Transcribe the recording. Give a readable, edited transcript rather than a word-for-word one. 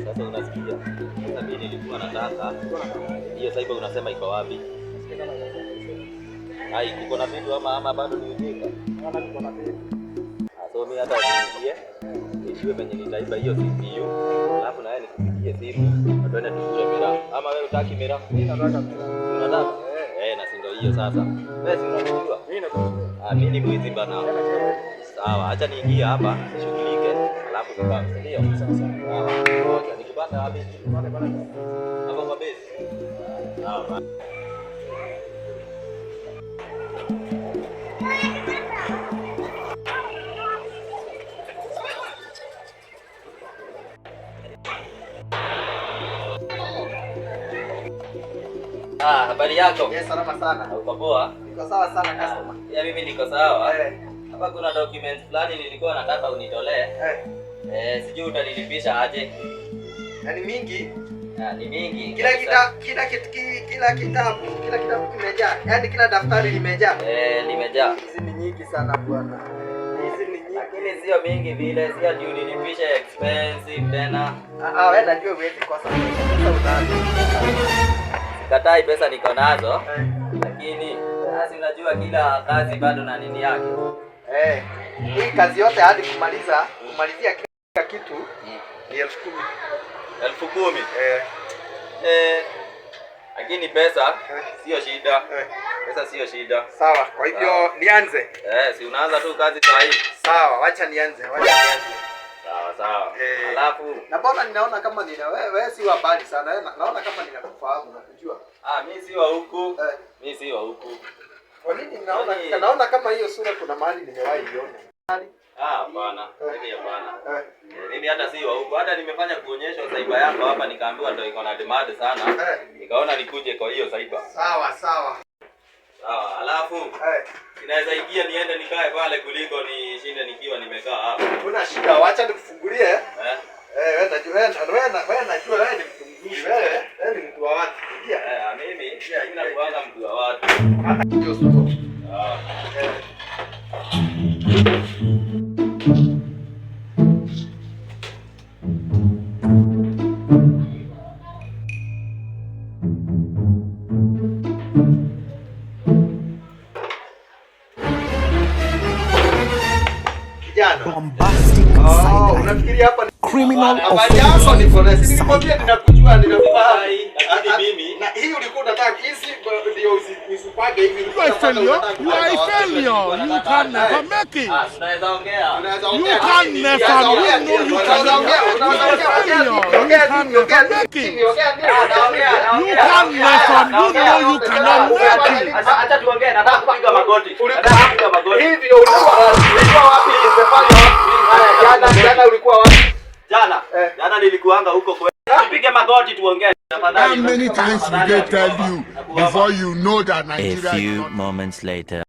Sasa unasikia? Sasa mimi nilikuwa nataka hiyo cyber, unasema iko wapi? Ai, kuko na vitu ama bado ni ujinga? Ah, so mimi hata niingie nijue venye nitaiba hiyo CPU, alafu na wewe nikupigie simu na tuende tukule miraa. Ama wewe hutaki miraa? Mimi nataka miraa. Unataka? Eh, na si ndio hiyo sasa. Wewe si unajua? Mimi nakujua. Ah, mimi ni mwizi bana. Sawa, acha niingie hapa nishughulike, alafu tukae, si ndio? Sawa sawa. Sawa. Ngoja nikipata wapi? Pale pale. Hapo kwa base. Sawa. Ah, habari yako? Yes, salama sana. Uko poa? Niko sawa sana, customer. Ya, mimi niko sawa. Eh. Hapa kuna documents fulani nilikuwa nataka unitolee. Eh. Eh, sijui utanilipisha aje. Na ni mingi. Ah, ni mingi. Kila kabisa. kita, kila kitu kila kitabu, kila kitabu kimejaa. Yaani kila daftari limejaa. Eh, limejaa. Hizi ni nyingi sana, bwana. Hizi ni nyingi. Lakini sio mingi vile, sio ati unilipishe expensive tena. Ah, ah, wewe najua huwezi kosa pesa. Sasa unazo. Sikatai, pesa niko nazo, Eh. lakini sasa unajua kila kazi bado na nini yake. Eh. Hii kazi yote hadi kumalizia kila kitu ni 10,000. 10,000. Eh. Eh, lakini pesa Eh. sio shida. Eh. Pesa sio shida. Sawa, kwa hivyo nianze. Eh, si unaanza tu kazi saa hii. Sawa, wacha nianze, wacha nianze. Sawa sawa. Eh. Alafu Na mbona ninaona kama nina wewe si wa mbali sana. Wewe naona kama ninakufahamu na kujua. Ah, mimi si wa huku. Eh. Mimi si wa huku. Kwa nini ninaona Yaani- naona kama hiyo sura kuna mahali nimewahi iona. Ah, hapana. Mimi hapana. Eh. Eh, mimi hata si wa huku. Hata nimefanya kuonyeshwa cyber yako hapa, nikaambiwa ndio iko na demand sana. Eh. Nikaona nikuje kwa hiyo cyber. Sawa sawa. Sawa. Alafu Eh. inaweza ingia niende nikae pale kuliko nishinde nikiwa nimekaa hapa. Kuna shida, wacha nikufungulie. Eh? Eh, wewe najua wewe wewe wewe najua wewe ni mtu mzuri wewe. Wewe ni mtu wa watu. Ingia. Eh, mimi nakuanga mtu wa watu. Hata hiyo sura. Ah. Eh. Kijana. Bombastic Oh, side eye. unafikiria hapa ni Criminal habari yako ni forest. Nilikwambia ninakujua, ninakufahamu. Lakini mimi Na hii ulikuwa unataka hizi ndio usipange hivi. You are a failure. You are a failure. You can never make it. Ah, tunaweza ongea. Unaweza You ongea. can never. You know you can never. You are a failure. You can never make it. You can never. You know you cannot make it. Acha acha tuongee, nataka kupiga magoti. Nataka kupiga magoti. Hivyo ulikuwa wapi? Jana jana ulikuwa wapi? Jana, Eh. jana nilikuanga huko kwa. Tupige magoti tuongee tafadhali. How many times will they tell you before you know that A Nigeria is few not moments later.